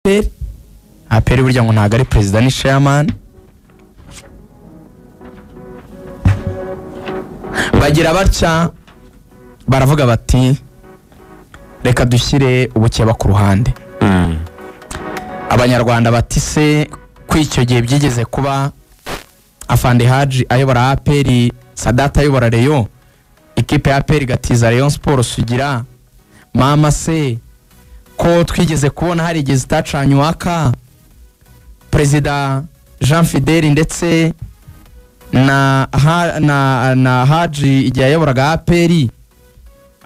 APR. APR burya ngo ntabwo ari perezida, ni chairman. Bagira batya baravuga bati reka dushyire ubukeba ku ruhande. Abanyarwanda bati se ko icyo gihe byigeze kuba Afande Haji ayobora APR, Sadat ayobora Rayon, ikipe ya APR igatiza Rayon Sports Sugira, mama se ko twigeze kubona hari igihe zitacanye uwaka, Perezida Jean Fidel ndetse na Haji igihe yayoboraga APR,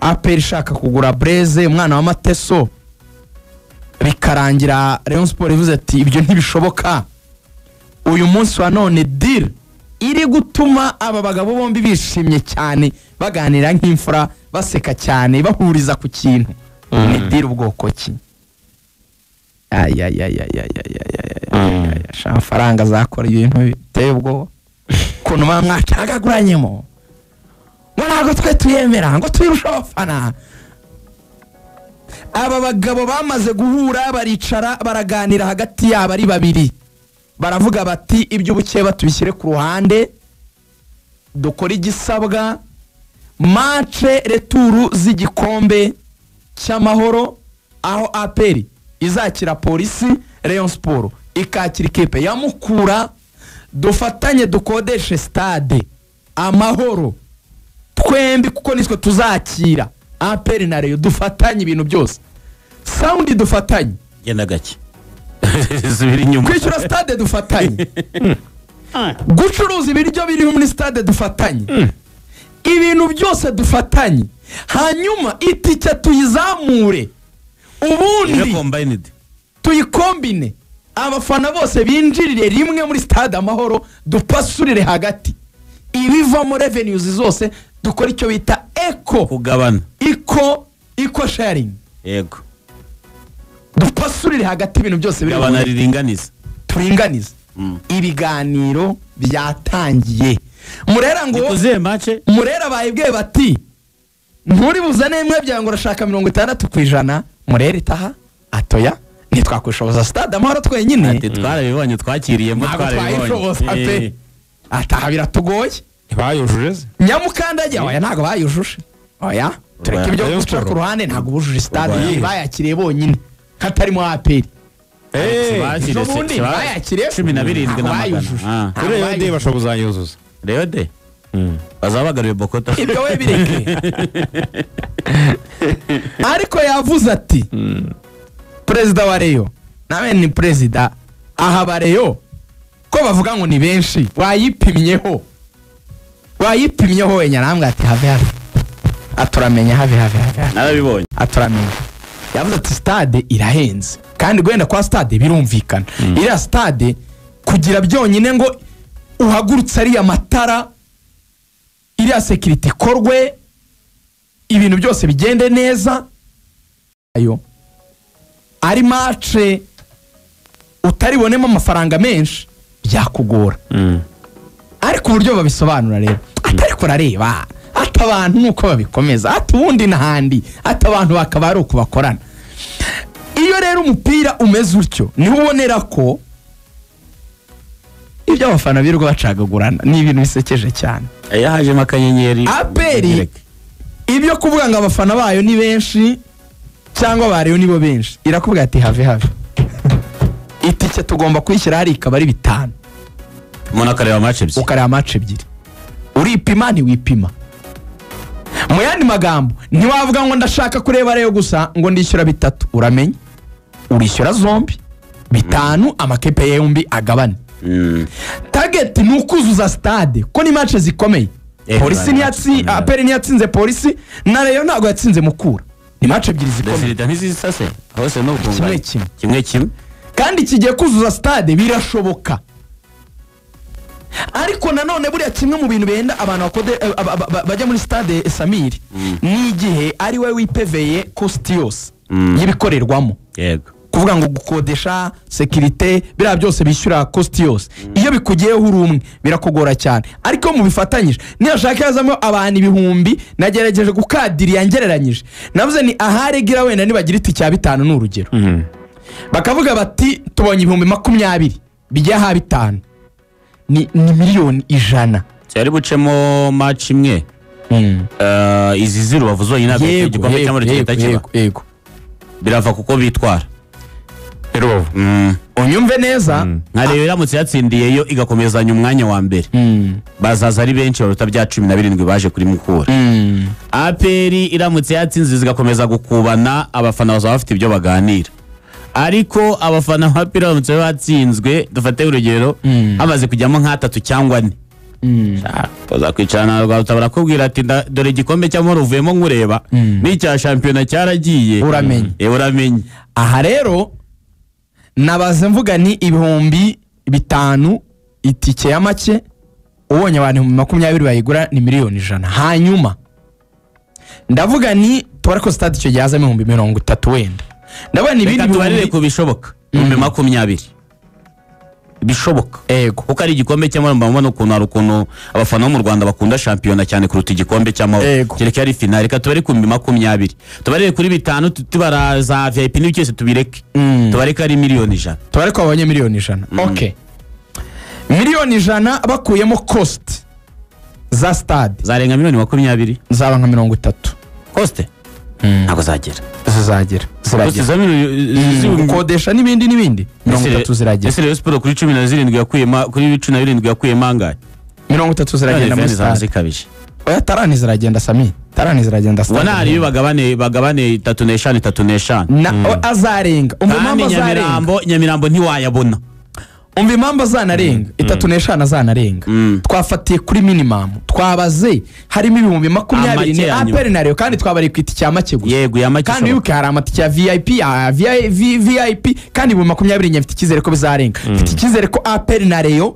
APR ishaka kugura Breze umwana wa Mateso, bikarangira Rayon Sports ivuze ati ibyo ntibishoboka. Uyu munsi wa none deal iri gutuma aba bagabo bombi bishimye cyane, baganira nk'imfura, baseka cyane, bahuriza ku kintu. Ni deal ubwoko ki? Amafaranga azakora ibintu biteye ubwoba, ukuntu mwacagaguranyemo ngo ntabwo twe tuyemera, ngo tuyirushe abafana. Aba bagabo bamaze guhura, baricara baraganira hagati yabo ari babiri, baravuga bati iby'ubukeba tubishyire ku ruhande, dukore igisabwa, match retour z'igikombe cy'amahoro, aho APR izakira Polisi, Rayon Sports ikakira ikipe ya Mukura, dufatanye dukodeshe stade Amahoro twembi, kuko nitwe tuzakira APR na Rayon, dufatanye ibintu byose, sound dufatanye, genda gake kwishyura stade dufatanye, gucuruza ibiryo biri muri stade dufatanye, ibintu byose dufatanye, hanyuma itike tuyizamure, ubundi tuyikombine, abafana bose binjirire rimwe muri stade Amahoro, dupasurire hagati, ibivamo revenues zose dukora icyo bita eco kugabana, eco sharing, yego, dupasurire hagati ibintu byose biri gabana, riringaniza, turinganiza. Ibiganiro byatangiye. Murera ngo Murera bayibwiye bati nturi buzane imwe byango ngo urashaka 60%, Murera itaha atoya ntitwakwishoboza stade Amahoro twenyine, ati twarabibonye, twakiriyemo, twarabibonye, ataha biratugoye. Ntibayujuje Nyamukandagira, oya ntabwo bayujuje, oya tureke ibyo guca ku ruhande, ntabwo bujuje stade, bayakiriye bonyine hatarimo APR. Bayakiriye 17 na magana. Kuri Rayon Day bashobora kuzayuzuza. Rayon Day bazabagariye Bokota, ibyo we bireke. Ariko yavuze ati perezida wa Rayon nawe ni perezida, aha ba Rayon ko bavuga ngo ni benshi, wayipimyeho wayipimyeho wenyine, ati have have, aturamenya have have have, narabibonye, aturamenya. Yavuze ati stade irahenze, kandi gwenda kwa stade birumvikana, iriya stade kugira byonyine ngo uhagurutse ariya matara, iriya security ikorwe, ibintu byose bigende neza, ayo ari match utaribonemo amafaranga menshi byakugora. Ariko uburyo babisobanura rero, atari kurareba ati abantu nuko babikomeza, ati ubundi n'ahandi, ati abantu bakaba ari uko bakorana. Iyo rero umupira umeze utyo, niho ubonera ko ibyo abafana birirwa bacagagurana ni ibintu bisekeje cyane. Yahajemo akanyenyeri APR, ibyo kuvuga ngo abafana bayo ni benshi cyangwa ba Rayon nibo benshi, irakubwira ati have have, itike tugomba kwishyira hari ikaba ari 5, umuntu akareba match ebyiri, ukareba match ebyiri, uripima ntiwipima. Mu yandi magambo ntiwavuga ngo ndashaka kureba Rayon gusa ngo ndishyura 3, uramenye urishyura zombi 5, amakipe yombi agabane. Target ni ukuzuza stade, ko ni match zikomeye. Polisi ntiyatsinze, APR ntiyatsinze Polisi, na Rayon ntabwo yatsinze Mukura, ni match ebyiri zikomeye. Ntizisase hose no kimwe kimwe kimwe kimwe, kandi kigiye kuzuza stade birashoboka. Ariko nanone buriya kimwe mu bintu benda abantu bakode bajya muri stade Samir, ni igihe ari we wipeveye cost yose y'ibikorerwamo, yego, kuvuga ngo gukodesha security biriya byose bishyura cost yose, iyo bikugiyeho uri umwe birakugora cyane. Ariko mu bifatanyije niyashaka yazamo abantu 1000, nagerageje gukadiriya ngereranyije, navuze ni aharegira wenda nibagira iti cya 5 ni urugero. Bakavuga bati tubonye 20,000 bijya ha 5 ni 100,000,000. Cyari bucemo match imwe. Izi zero bavuze nyina igikombe cy'amahoro gihita kiba. Yego. Birava kuko bitwara. Rubavu. Unyumve neza. Nka rero iramutse yatsindiye yo igakomezanya umwanya wa mbere. Bazaza ari benshi baruta bya 17 baje kuri Mukura. APR iramutse yatsinze zigakomeza gukubana, abafana bazaba bafite ibyo baganira. Ariko abafana ba APR baramutse batsinzwe, dufate urugero, hamaze kujyamo nka 3 cyangwa 4. Bazakwicarana Rwarutabura barakubwira ati dore igikombe cy'amahoro uvuyemo nkureba, n'icya shampiyona cyaragiye. Uramenye. Uramenye. Aha rero nabaze mvuga ni 5,000 itike ya make, ubonye abantu 20,000 bayigura ni 100,000,000. Hanyuma ndavuga ni tubare ko stade icyo gihe hazamo 30,000 wenda. Ndabona ibindi tubarire ku bishoboka 20,000 bishoboka. Ego. Kuko ari igikombe cy'amahoro, mbona ukuntu hari ukuntu abafana bo mu Rwanda bakunda shampiyona cyane kuruta igikombe cy'amahoro. Kereka ari finale, reka tubare ku 20,000. Tubarire kuri 5 tubara za VIP n'ibyo cyose tubireke. Tubareke ari 100,000,000. Tubare ko babonye 100,000,000. Okay. 100,000,000 bakuyemo cost za stade zarenga 20,000,000, zaba nka 30. Cost? Ntabwo zagera. Zizagera. Ziragera. Gukodesha n'ibindi n'ibindi 30 ziragera. Ese Rayon Sports kuri 17 yakuyemo, kuri 17 yakuyemo angahe? 30 ziragenda muri stade. Oya tarani ziragenda Sami. Tarani ziragenda stade. Ubona hari bagabane 3 n'eshanu 3 n'eshanu. Na azarenga. Umva impamvu azarenga. Nyamirambo ntiwayabona. Umva impamvu azanarenga. 3 n'eshanu azanarenga. Twafatiye kuri minimum. Twabaze harimo 20,000 ni APR na Rayon, kandi twabari ku itike ya make gusa. Yego ya make. Kandi wibuke hari amatike ya VIP, VIP kandi 20,000 nyafite icyizere ko bizarenga. Mfite icyizere ko APR na Rayon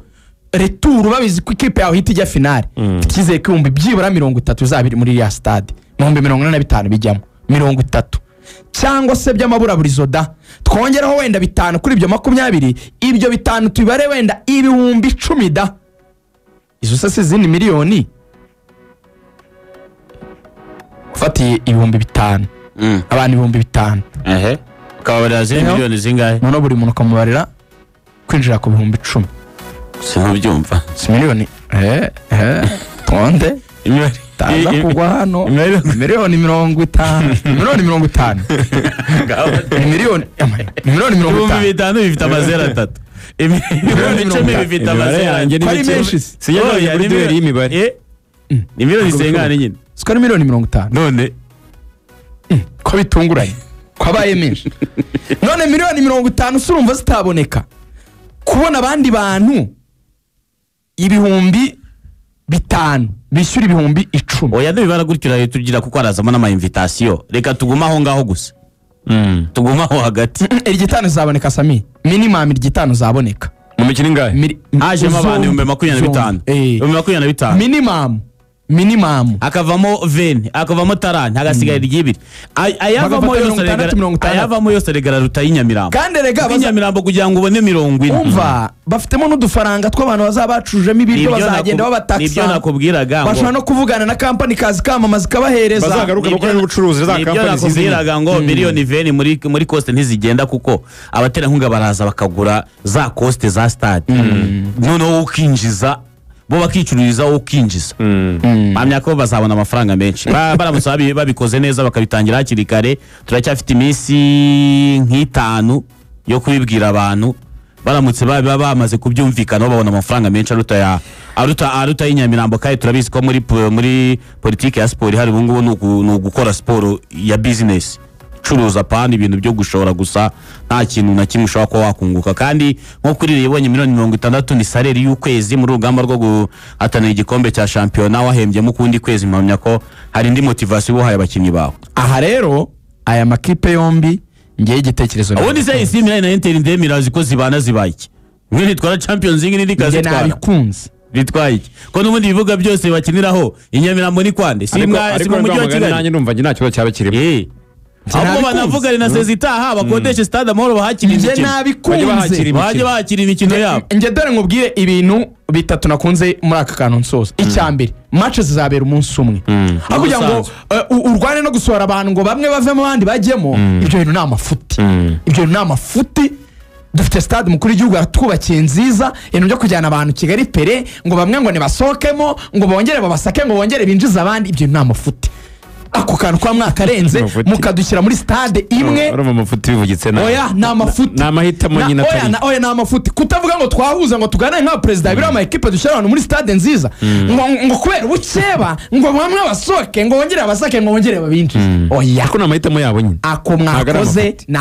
retour babizi ko ikipe yawe ihita ijya finale. Mfite icyizere ko byibura 30 bizabiri muri ya stade. 45,000 bijyamo. 30. Cyangwa se by'amaburaburizo da twongeraho wenda 5 kuri ibyo 20, ibyo 5 tubare wenda 10,000 da. Izo se zindi miliyoni ufatiye 5,000 abantu 5,000 ukababarira zindi miliyoni zingahe? None buri muntu ukamubarira kwinjira ku 10,000. Sinubyumva. Si miliyoni tonde taza kugwa hano 50,000,000 50,000,000 miliyoni 50,000 5 bifite amazero 3. 10,000 bifite amazero yanjye ni menshi. Sijya muri duel y'imibare. Ni miliyoni zingana nyine. Siko ari 50,000,000. None ko bitunguranye kwabaye menshi. None 50,000,000 surumva zitaboneka. Kubona abandi bantu 5,000 bishyura 10,000. Oya ndabibara gutyo tugira kuko arazamo n'ama invitation. Reka tuguma aho ngaho gusa. Tuguma aho hagati. Iryo zaboneka Sami. Minimum iryo zaboneka. Mu mikino ingahe? Hajemo abantu 25,000. 25,000. Minimum. Akavamo 20, akavamo 30, hagasigara iryibiri. Ayavamo yose regara ruta y'Inyamirambo. Kandi rega Inyamirambo kugira ngo ubone 40. Umva, bafitemo n'udufaranga tw'abantu bazabacurujemo ibiryo bazagenda babataksa. Nibyo nakubwiraga ngo. Bashobora no kuvugana na company kazi kamamaza kabahereza. Bazagaruka bakora n'ubucuruzi za company zizi. Nakubwiraga ngo miliyoni 20 muri cost ntizigenda kuko abaterankunga baraza bakagura za cost za stade. Noneho ukinjiza bo bakicururiza ukinjiza. Mpamya ko bazabona amafaranga menshi. Baramutse babikoze neza bakabitangira hakiri kare. Turacyafite iminsi nk'itanu yo kubibwira abantu. Baramutse bamaze kubyumvikana babona amafaranga menshi aruta y'Inyamirambo. Kandi turabizi ko muri politiki ya siporo hari ubu ngubu ni ugukora siporo ya business. Curuza pani ibintu byo gushora gusa nta kintu na kimwe ushobora kuba wakunguka. Kandi nko kuri ibonye 60,000,000 ni salary y'ukwezi muri rugamba rwo guhatanira igikombe cya shampiyona wahembyemo kundi kwezi. Mpamya ko hari indi motivation uhaye abakinnyi bawe. Aha rero aya makipe yombi ngiye igitekerezo. Ubundi se AC Milan na Inter de Milan ziko zibana zibaye iki? Mwe nitwara Champions League n'indi kazi twara. Nabikunze. Bitwaye iki? Ko n'ubundi bivuga byose bakiniraho Inyamirambo ni kwande. Si mu mujyi wa Kigali. Nanjye ndumva nta kibazo cyaba kirimo. Ahubwo banavuga na sezi itaha bakodeshe stade Amahoro bahakira Njye imikino. nabikunze. Bajye bahakira imikino yabo. Njye dore nkubwire ibintu bitatu nakunze muri aka kantu nsoza. Icya mbere, match zizabera umunsi umwe, aho kugira ngo urwane no gusohora abantu ngo bamwe bavemo abandi bajyemo. Ibyo bintu ni amafuti, ibyo bintu ni amafuti. Dufite stade umukuru w'igihugu yaratwubakiye nziza. Ibintu byo kujyana abantu Kigali Pele ngo bamwe ngo nibasohokemo, ngo bongere babasake, ngo bongere binjize abandi, ibyo ni amafuti. Ako kantu kwa mwakarenze Amafuti. mukadushyira muri stade imwe. Urumva amafuti bivugitse nabi. Oya, ni amafuti. Ni amahitamo nyine oya, atari. Oya, ni amafuti kutavuga ngo twahuza, ngo tuganire nka perezida biriya ama ekipe, dushyire abantu muri stade nziza, ngo kubera ubukeba ngo bamwe basohoke, ngo bongere babasake, ngo bongere babinjize. Oya. Ariko ni amahitamo yabo nyine. Ako Ntabwo ari mwakoze amafuti. ni